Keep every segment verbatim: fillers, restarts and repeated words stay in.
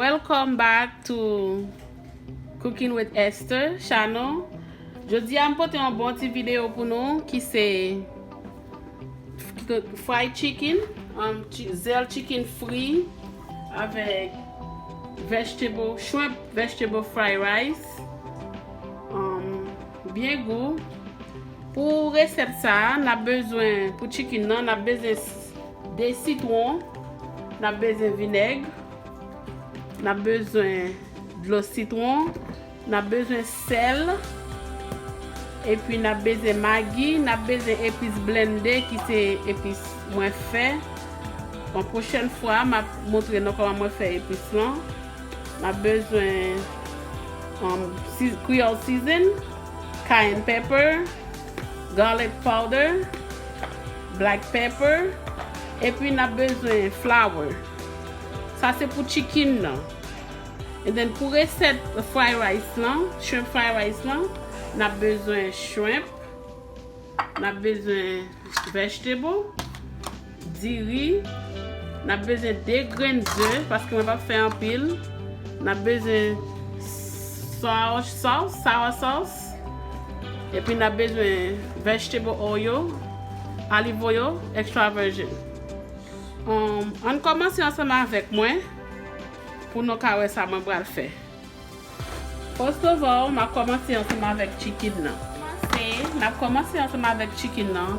Welcome back to Cooking with Esther channel. Jodi a m pote yon bon ti videyo pou nou ki se fried chicken, um, chi- zèl chicken fri avèk vegetable, shrimp vegetable fried rice. Um, byen gou. Pou resèt sa a, n ap bezwen, pou chicken nan, n ap bezwen de sitwon, n ap bezwen vinèg, n ap bezwen dlo sitwon, n ap bezwen sèl, epi n ap bezwen magi, n ap bezwen epis blende ki se epis mwen fè. Yon pwochèn fwa, m ap montre nou kòman mwen fè epis lan. N ap bezwen um, Creole season, cayenne pepper, garlic powder, black pepper, epi n ap bezwen flour. Sa se pou chicken nan. And then pou resèt fried rice lan, shrimp fried rice lan, n ap bezwen shrimp, n ap bezwen vegetable, diri, n ap bezwen de grenn ze, paske mwen p ap fè anpil. N ap bezwen sour sauce, sour sauce. Epi n ap bezwen vegetable oil, olive oil, extra virgin. Um, ann kòmanse ansanm avèk mwen pou nou ka wè sa mwen pral fè. First of all, m ap kòmanse ansanm avèk chicken nan. Kòmanse, n ap kòmanse ansanm avèk chicken nan.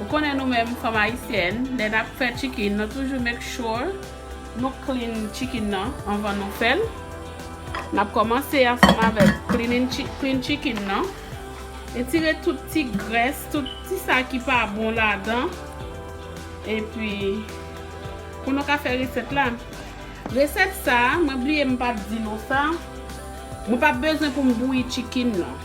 Ou konnen nou menm fanm ayisyèn, lè n ap fè chicken, nou toujou make sure nou clean chicken nan anvan nou fè l. N ap kòmanse ansanm avèk cleaning chi- clean chicken nan. Retire tout ti grès, tout ti sa ki pa bon ladan. Epi, pou nou ka fè resèt la, resèt sa, mwen bliye m pa t di nou sa. Mwen p ap bezwen pou m bouyi chicken nan.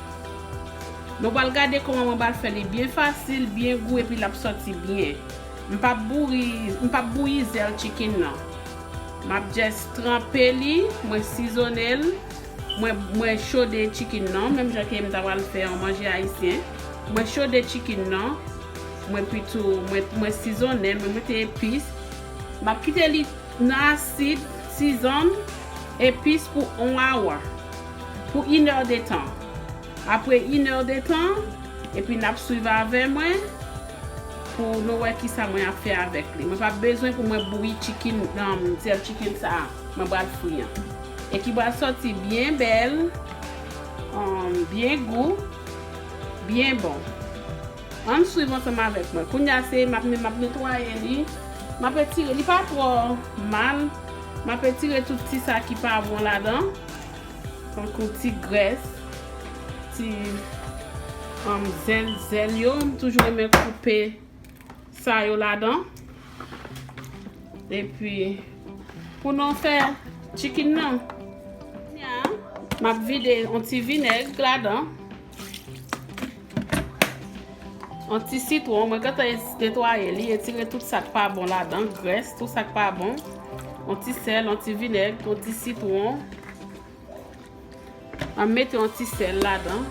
Nou pral gade kòman mwen pral fè li byen fasil, byen gou, epi l ap sòti byen. M p ap bouri, m p ap bouyi zèl chicken nan. M ap just tranpe li, mwen sizonnen l, mwen, mwen chode chicken nan, menm jan ke m ta pral fè yon manje ayisyen. Mwen chode chicken nan, mwen pitou, mwen, mwen sizonnen, mwen mete epis. M ap kite li nan asid, season, epis pou yon awa, pou inèdtan. Apre inèdtan, epi n ap swiv avè mwen pou nou wè kisa mwen ap fè avèk li. Mwen p ap bezwen pou mwen bouyi chicken, um, zèl chicken sa a mwen pral fri an. E ki pral sòti byen bèl, um, byen gou, byen bon. Ann swiv ansanm avèk mwen. Kounye a se m ap, m ap netwaye li. M ap etire. Li pa twò mal. M ap etire tout ti sa ki pa bon ladan. Tankou ti grès, ti, um, zèl, zèl yo. M toujou renmen koupe sa yo ladan. Epi, pou nou fè chicken nan, m ap vide yon ti vinèg ladan. Yon ti sitwon, mwen gentan netwaye li, etire tout sa k pa bon ladan, grès, tout sa k pa bon. Yon ti sèl, yon ti vinèg, yon ti sitwon. An mete yon ti sèl ladan.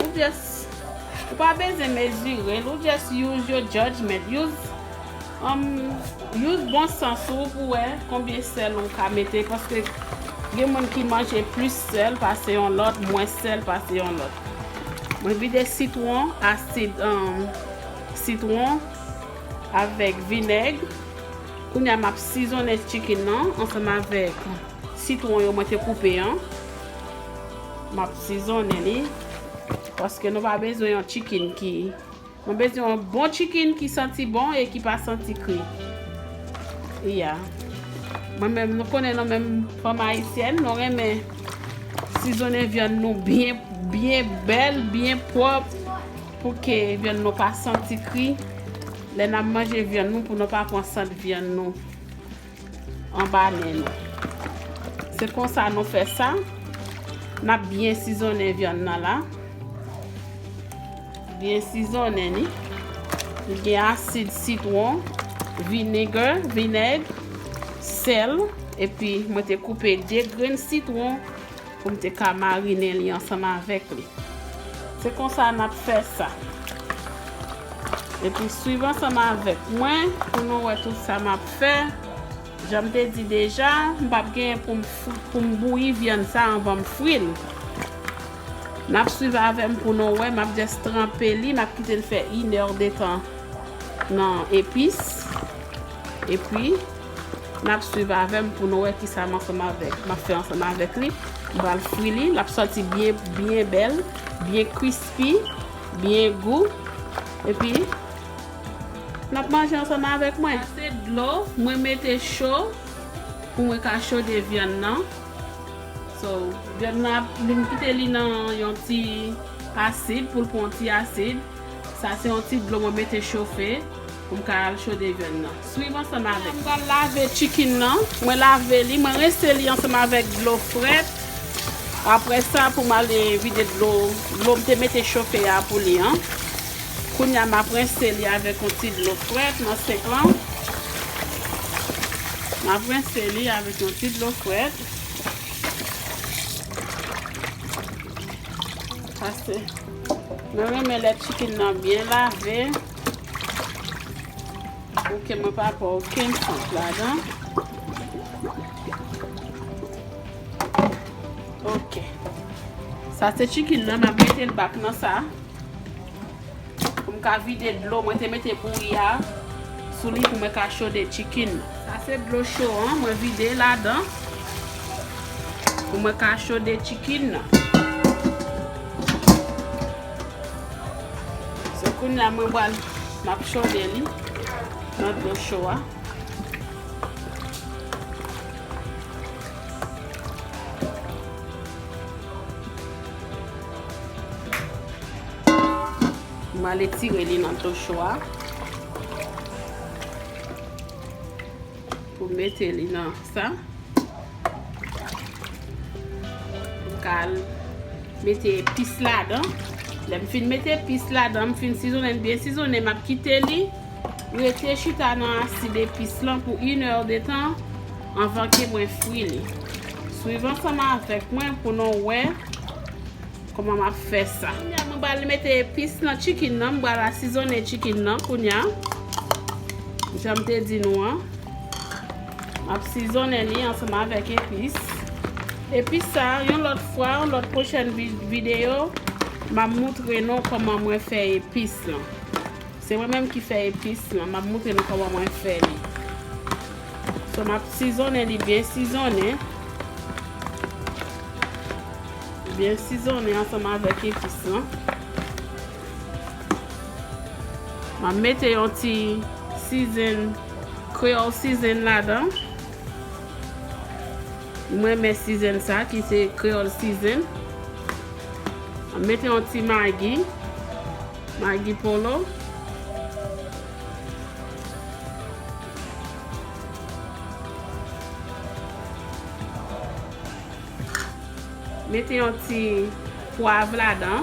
Ou just, ou pa bezwen mezire l, ou just use your judgment. Use, um, use bon sans ou pou wè konbyen sèl ou ka mete, paske gen moun ki manje plis sèl pase yon lòt, mwens sèl pase yon lòt. Mwen vide sitwon, asid, um, sitwon avèk vinèg. Kounye a m ap sizonnen chicken nan ansanm avèk sitwon yo mwen te koupe an. M ap sizonnen li. Paske nou pa bezwen yon chicken ki, nou bezwen yon bon chicken ki santi bon e ki pa santi kri. Ya. Mwen menm, nou konnen nou menm fanm ayisyèn, nou renmen sizonnen vyann nou byen, byen bèl, byen pwòp, pou ke vyann nou pa santi kri. Lè n ap manje vyann nou, pou nou pa pran sant vyann nou anba nen nou. Se konsa nou fè sa. N ap byen sizonnen vyann nan la. Byen sizonnen li. Li gen asid sitwon, vinegar, vinèg, sèl, epi mwen te koupe de grenn sitwon pou m te ka marinen li ansanm avèk li. Se konsa n ap fè sa. Epi swiv ansanm avèk mwen pou nou wè tout sa m ap fè. Jan m te di deja, m p ap genyen pou m fri, pou m bouyi vyann sa anvan m fri l. N ap swiv avè m pou nou wè, m ap just tranpe li, m ap kite l fè inèdtan nan epis. Epi, n ap swiv avè m pou nou wè kisa m ansanm avèk, m ap fè ansanm avèk li. M pral fri li, l ap sòti byen, byen bèl, byen crispy, byen gou. Epi, n ap manje ansanm avèk mwen. Sa se dlo, mwen mete cho pou mwen ka chode vyann nan. So, vyann nan, m kite li nan yon ti asid, pou l pran yon ti asid. Sa se yon ti dlo mwen mete chofe pou m ka al chode vyann nan. Swiv ansanm avèk m. M pral lave chicken nan. Mwen lave li, mwen rense li ansanm avèk dlo frèt. Apre sa, pou m ale vide dlo, dlo m te mete chofe a pou li an. Kounye a, m ap rense li avèk yon ti dlo frèt nan senk lan. M ap rense li avèk yon ti dlo frèt. Pase. Mwen renmen lè chicken nan byen lave. Pou ke mwen pa pran okenn sant ladan. Ok. Sa se chicken nan, m ap mete l back nan sa. Pou m ka vide dlo mwen te mete bouyi a sou li pou mwen ka chode chicken nan. Sa se dlo cho an, mwen vide ladan pou mwen ka chode chicken nan. So kounye a mwen pral, m ap chode li nan dlo cho a. M al etire li nan dlo cho a. Pou mete li nan sa. M ka al mete epis ladan. Lè m fin mete epis ladan, m fin sizonnen l byen sizonnen, m ap kite li rete chita nan asid epis lan pou inèdtan anvan ke mwen fri li. Swiv ansanm avèk mwen pou nou wè kòman m ap fè sa. Kounye a, mwen pral mete epis nan chicken nan, m pral asizonnen chicken nan kounye a. Jan m te di nou an, m ap sizonnen li ansanm avèk epis. Epis sa, yon lòt fwa, yon lòt pwochèn vi-, videyo, m ap moutre nou kòman mwen fè epis lan. Se mwen menm ki fè epis lan. M ap moutre nou kòman mwen fè li. So, m ap sizonnen li byen sizonnen. Byen sizonnen ansanm avèk epis lan. M ap mete yon ti season, Creole season ladan. Mwen renmen season sa ki se Creole season. M ap mete yon ti Maggi. Maggi polo. Mete yon ti pwav ladan.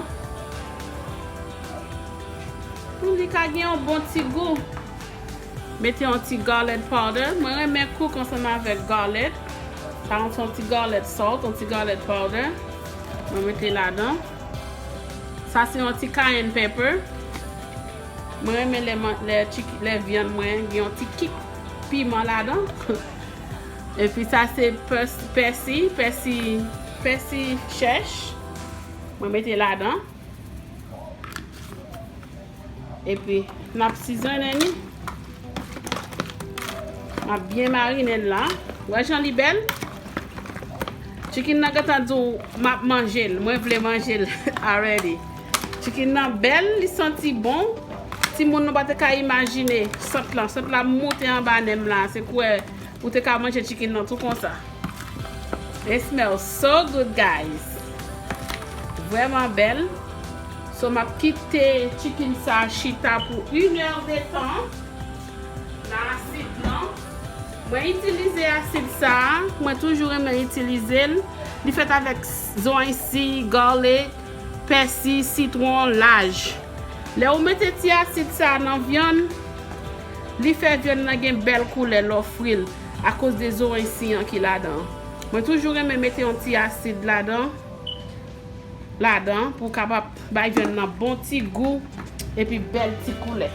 Pou li ka gen yon bon ti gou. Mete yon ti garlic powder. Mwen renmen cook ansanm avèk garlic. Sa yon, yon ti garlic salt, yon ti garlic powder. Mwen mete ladan. Sa se yon ti cayenne pepper. Mwen renmen lè man-, lè chiki-, lè vyann mwen gen yon ti kik piman ladan. Epi sa se pès-, pèsi, pèsi, pèsi chèch. Mwen mete ladan. Epi, n ap sizonnen li. M ap byen marinen l la. Wè jan li bèl? Chicken nan gentan di w, "M ap manje l, mwen vle manje l already." Chicken nan bèl, li santi bon. Timoun nou pa te ka imajine sant lan. Sant lan moute anba nen m la. Se kwè ou te ka manje chicken nan tou konsa. It smells so good, guys. Vrèman bèl. So, m ap kite chicken sa chita pou inèdtan nan asid lan. Mwen itilize asid sa a, mwen toujou renmen itilize l. Li fèt avèk s-, zonyon si, garlic, pèsi, sitwon, laj. Lè ou mete ti asid sa a nan vyann, li fè vyann nan gen bèl koulè lè w fri l akoz de zonyon si an ki ladan. Mwen toujou renmen mete yon ti asid ladan, ladan pou kapab bay vyann nan bon ti gou epi bèl ti koulè.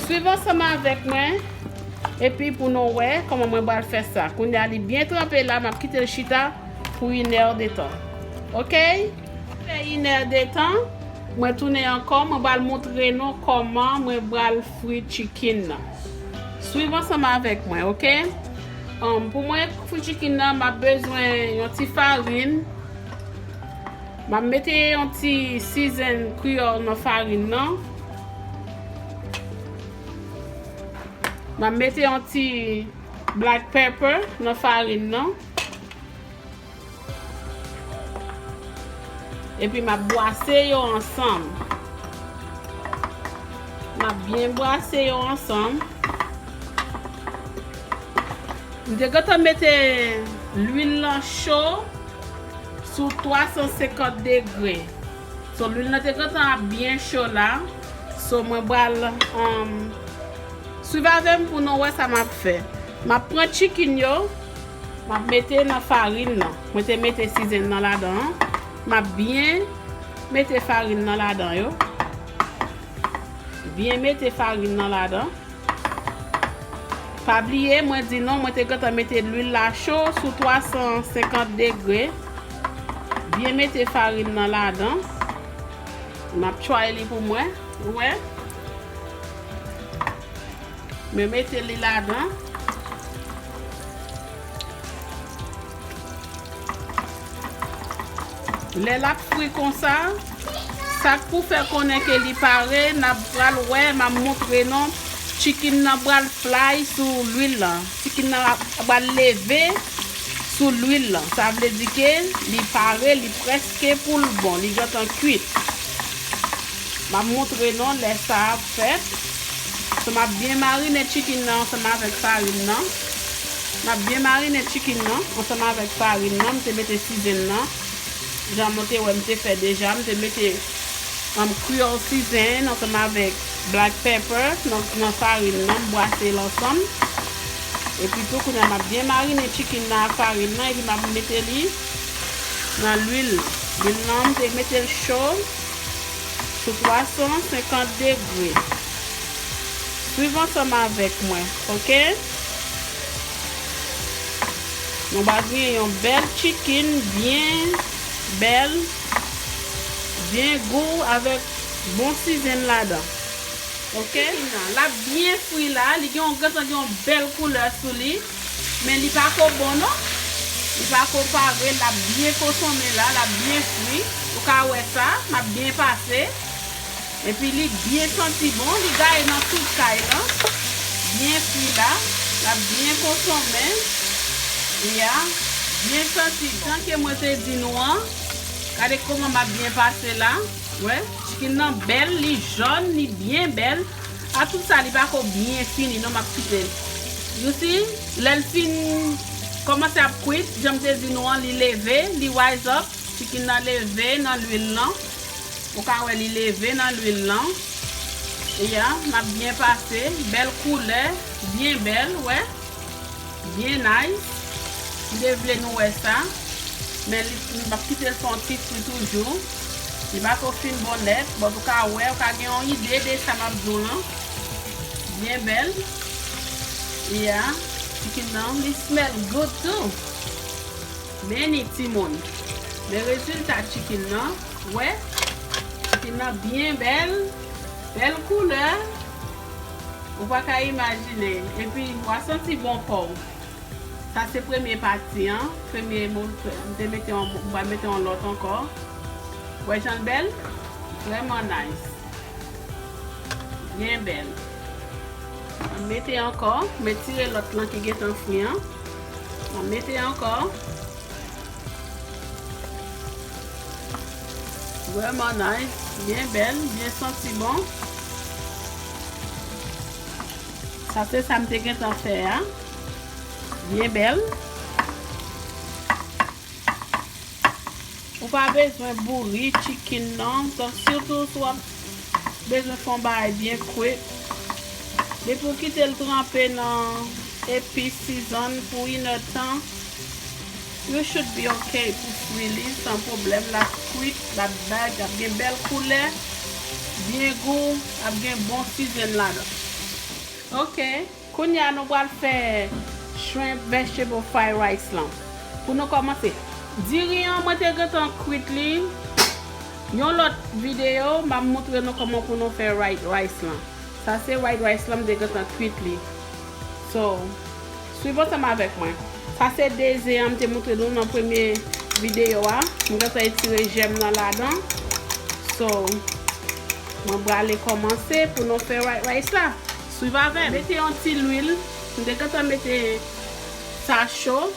Swiv ansanm avèk mwen. Epi pou nou wè kòman mwen pral fè sa. Kounye a li byen tranpe la, m ap kite l chita pou inè de tan. Oke? Fè inè de tan, mwen tounen ankò, mwen pral montre nou kòman mwen pral fri chicken nan. Swiv ansanm avèk mwen, oke? Um, pou mwen fri chicken nan, m ap bezwen yon ti farin. M ap mete yon ti sizen kreyòl nan farin nan. M ap mete yon ti black pepper nan farin nan. Epi m ap bwase yo ansanm. M ap byen bwase yo ansanm. M te gentan mete lwil lan cho sou twa san senkant degre. So, lwil lan te gentan ap byen cho la. So, mwen pral, um, swiv avè m pou nou wè sa m ap fè. M ap pran chicken yo, m ap mete nan farin nan. Mwen te mete sizen nan ladan an. M ap byen mete farin nan ladan yo. Byen mete farin nan ladan. Pa bliye, mwen di nou, mwen te gentan mete lwil la cho sou twa san senkant degre. Byen mete farin nan ladan. M ap try li pou mwen. Ou wè? Mwen mete li ladan. Lè l ap fri konsa, sa k pou fè konnen ke li pare, n ap pral wè, m ap montre nou, chicken nan pral fly sou lwil lan. Chicken nan ap, pral leve sou lwil lan. Sa vle di ke li pare, li prèske pou l bon, li gentan kwit. M ap montre nou lè sa ap fèt. So, m ap byen marinen chicken nan ansanm avèk farin nan. M ap byen marinen chicken nan ansanm avèk farin nan. M te mete sizen nan. Jan nou te wè m te fè deja. M te mete, um, Creole season ansanm avèk black pepper nan, nan farin nan. M bwase l ansanm. Epi tou, kounye a, m ap byen marinen chicken nan ak farin nan. Epi m ap mete li nan lwil. Lwil nan, m te mete l cho sou twa san senkant degre. Swiv ansanm avèk mwen, oke? Nou va genyen yon bèl chicken, byen bèl, byen gou, avèk bon season ladan. Oke? L ap byen fri la, li gen yon, gentan gen yon bèl koulè sou li. Men li pa ko bon non. Li pa ko pare, l ap byen konsonmen la, l ap byen fri. Ou ka wè sa, m ap byen pase. Epi li byen santi bon, li gaye nan tout kay lan. Byen fri la, l ap byen konsonmen. Ya, byen santi bon. Jan ke mwen te di nou an, gade kòman m ap byen pase la. Wè, chicken nan bèl, li jòn, li byen bèl. A tout sa, li pa ko byen fini, non, m ap kite l. You see, lè l fin kòmanse ap kwit, jan m te di nou an, li leve, li rise up. Chicken nan leve nan lwil lan. Ou ka wè li leve nan lwil lan. Ya, m ap byen pase. Bèl koulè, byen bèl, wè. Byen nice. M te vle nou wè sa. Men li, m ap kite l fè yon ti fri toujou. Li pa ko fin bon nèt, but ou ka wè, ou ka gen yon ide de sa m ap di w lan. Byen bèl. Ya. Chicken nan, li smell good too. Men ni timoun. Men rezilta chicken nan, wè. Chicken nan byen bèl. Bèl koulè. Ou pa ka imajine. Epi, w a santi bon kò w. Sa se premye pati an. Premye mo, m te mete yon, m pral mete yon lòt ankò. Wè jan l bèl? Vrèman nice. Byen bèl. M mete ankò, m retire lòt lan ki gentan fri an. M mete ankò. Vrèman nice, byen bèl, byen santi bon. Sa se sa m te gentan fè a. Byen bèl. Ou pa bezwen bouri chicken nan. Donk, sitou si w ap bezwen fè yon bagay byen kwik, depi w kite l tranpe nan epis season pou inèdtan, you should be okay pou fri li san pwoblèm. L ap kwit, l ap bay, l ap gen bèl koulè, byen gou, l ap gen bon season ladan. Ok. Kounye a nou pral fè shrimp vegetable fried rice lan. Pou nou kòmanse, diri an mwen te gentan kwit li. Yon lòt videyo m ap montre nou kòman pou nou fè white rice lan. Sa se white rice lan, m te gentan kwit li. So, swiv ansanm avèk mwen. Sa se de ze an m te montre nou nan premye videyo a. M gentan etire jèm nan ladan. So, mwen prale kòmanse pou nou fè white rice la. Swiv avè m. Mete yon ti lwil. M te gentan mete sa cho.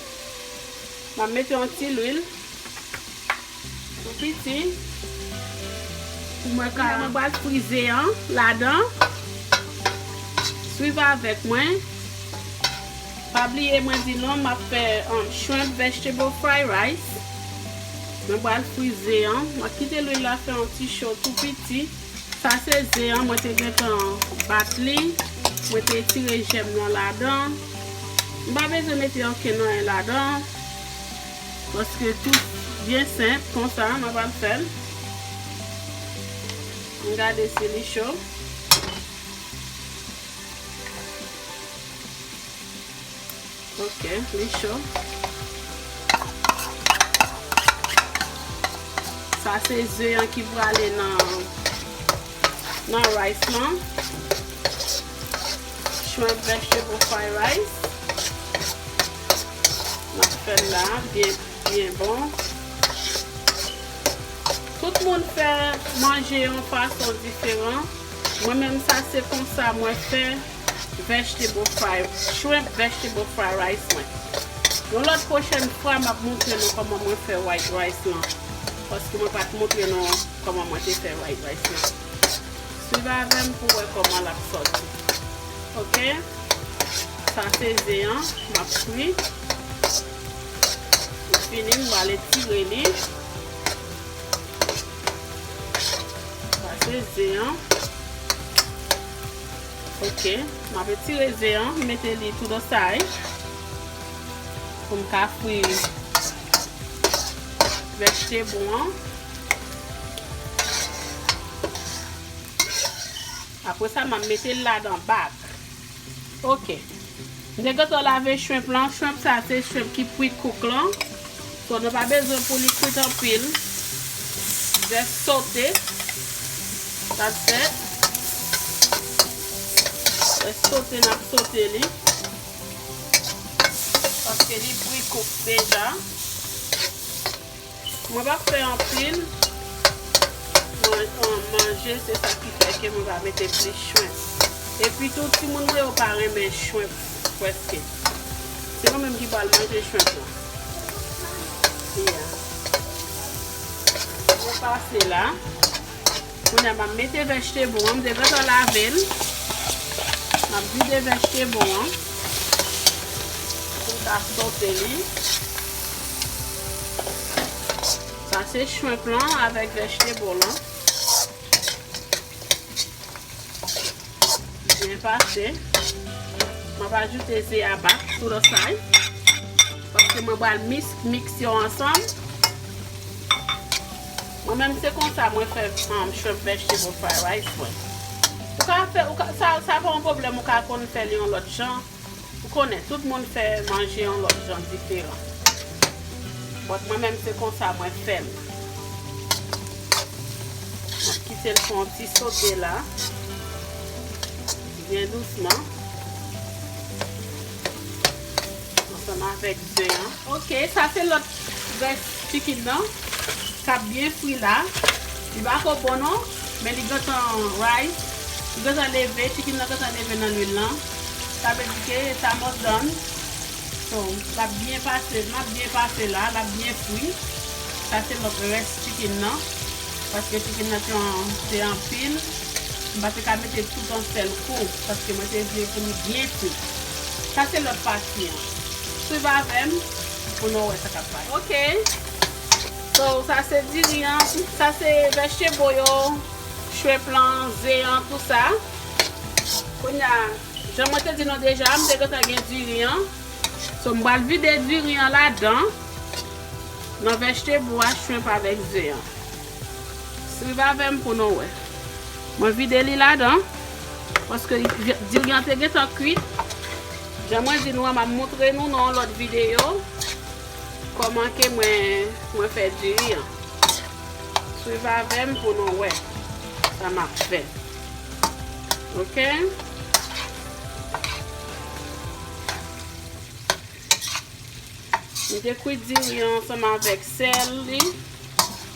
M ap mete yon ti lwil tou piti. Pou mwen ka, mwen pral fri ze an ladan. Swiv avèk mwen. Pa bliye mwen di nou m ap fè um, shrimp vegetable fried rice. Mwen pral fri ze an. Mwen kite lwil la fè yon ti cho tou piti. Sa se ze an, mwen te gentan bat li. Mwen te tire jèm nan ladan. M pa bezwen mete okenn anyen ladan. Paske tout byen senp, konsa, mwen pral fè l. M gade si li cho. Ok, li cho. Sa se ze an ki prale nan, nan rice lan. Shrimp vegetable fried rice. N ap fè l la, byen, byen bon. Tout moun fè manje yon fason diferan. Mwen menm sa se konsa mwen fè vegetable fry, shrimp vegetable fry rice mwen. Yon lòt pwochèn fwa m ap montre nou kòman mwen fè white rice lan. Paske mwen pa t montre nou kòman mwen te fè white rice lan. Swiv avè m pou wè kòman l ap sòti. Ok? Sa se ze an, m ap fri. Pou fini, m pral etire li. Sa se ze an. Ok, m ap etire ze an, m mete li tou dosay. Pou m ka fri vegetable an. Apre sa, m ap mete l ladan bak. Ok. M te gentan lave shrimp lan. Shrimp sa se shrimp ki pre-cook lan. So, nou pa bezwen pou li kwit anpil. Just sote. That's it. Just sote, n ap sote li. Paske li pre-cook deja. Mwen pa fè anpil man-, an, manje, se sa ki fè ke mwen pa mete plis shrimp. Epi tou, timoun mwen yo pa renmen shrimp prèske. Se mwen menm ki pral manje shrimp lan. Yeah. Mwen pase la. Kounye a, m ap mete vegetable an. M te gentan lave l. M ap vide vegetable an. Pou m ka sote li. Sa se shrimp lan avèk vegetable lan. Byen pase. M ap ajoute ze a bak tou dosay. Paske mwen pral mis-, miks yo ansanm. Mwen menm se konsa mwen fè, um, shrimp vegetable fried rice mwen. Ou ka fè, ou ka, sa, sa pa yon pwoblèm, ou ka konn fè li yon lòt jan. Ou konnen, tout moun fè manje yon lòt jan diferan. But mwen menm se konsa mwen fè l. Mwen kite l fè yon ti sote la. Byen dousman. Ansanm avèk ze an. Ok, sa se lòt rès chicken nan k ap byen fri la. Li pa ko bon non, men li gentan rise, li gentan leve, chicken nan gentan leve nan lwil lan. Sa vle di ke it's almost done. So, l ap byen pase, l ap byen pase la, l ap byen fri. Sa se lòt rès chicken nan. Paske chicken nan te an-, te anpil. M pa te ka mete tout an sèl kou, paske mwen te vle pou li byen fri. Sa se lòt pati an. Swiv avè m pou nou wè sa k ap pase. Ok. So, sa se diri an, sa se vegetable yo, shrimp lan, ze an, tout sa. Kounye a, jan mwen te di nou deja, m te gentan gen diri an. So, m pral vide diri an ladan, nan vegetable a, shrimp avèk ze an. Swiv avè m pou nou wè. Mwen vide li ladan, paske diri an te gentan kwit. Jan mwen di nou an, m ap montre nou nan yon lòt videyo kòman ke mwen, mwen fè diri an. Swiv avè m pou nou wè sa m ap fè. Oke? M te kwit diri an ansanm avèk sèl li.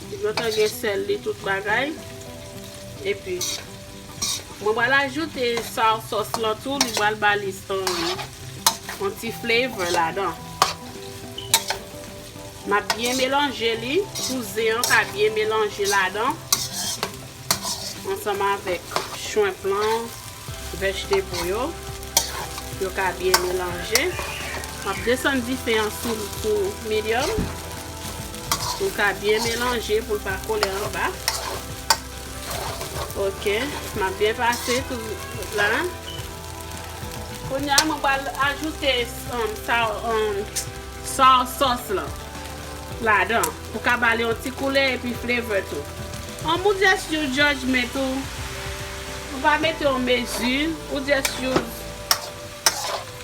Li gentan gen sèl li, tout bagay. Epi, mwen pral ajoute soy sauce lan tou, li pral ba li yon, yon ti flavor ladan. M ap byen melanje li pou zen an ka byen melanje ladan ansanm avèk shrimp lan, vegetable yo. Yo ka byen melanje. M ap desann dife an sou, sou medium. Pou l ka byen melanje, pou l pa kole anba. Oke, m ap byen pase tout la. Kounye a, mwen pral ajoute, um, sa, um, soy sauce lan ladan pou ka ba li yon ti koulè epi flavor tou. Um, ou just use judgment ou. Ou pa mete yon mezi, ou just use,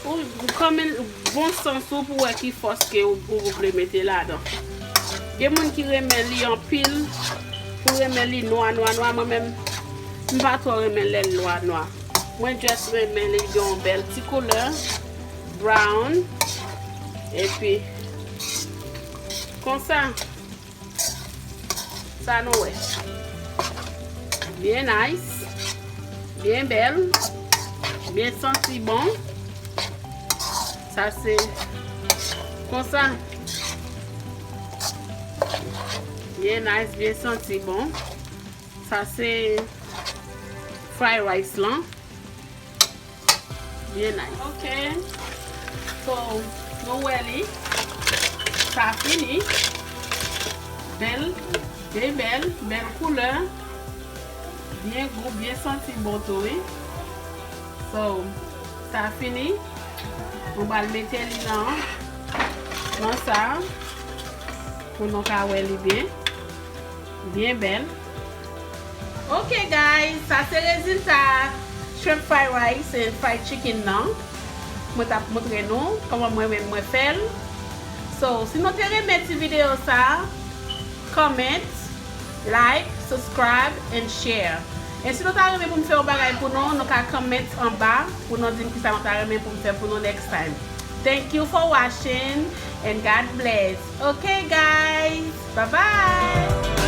ou, ou kòman bon sans ou pou wè ki fòs ke ou, ou vle mete ladan. Gen moun ki renmen li anpil, pou renmen li nwa, nwa, nwa. Mwen menm, m pa twò renmen lè l nwa, nwa. Mwen just renmen li gen yon bèl ti koulè brown. Epi, konsa, sa nou wè. Byen nice, byen bèl, byen santi bon. Sa se konsa. Byen nice, byen santi bon. Sa se fried rice lan. Byen nice. Ok. So, nou wè li. Sa fini. Bèl, byen bèl, bèl koulè. Byen gou, byen santi bon tou, wi. So, sa fini. Nou pral mete li nan, nan sa, pou nou ka wè li byen. Byen bèl. Ok, guys, sa se rezilta shrimp fried rice and fried chicken nan. Mwen t ap montre nou kòman mwen menm mwen fè l. So, si nou te renmen ti videyo sa, comment, like, subscribe, and share. E si nou ta renmen pou m fè yon bagay pou nou, nou ka comment anba pou nou di m kisa nou ta renmen pou m fè pou nou next time. Thank you for watching and God bless. Ok, guys. Bye bye.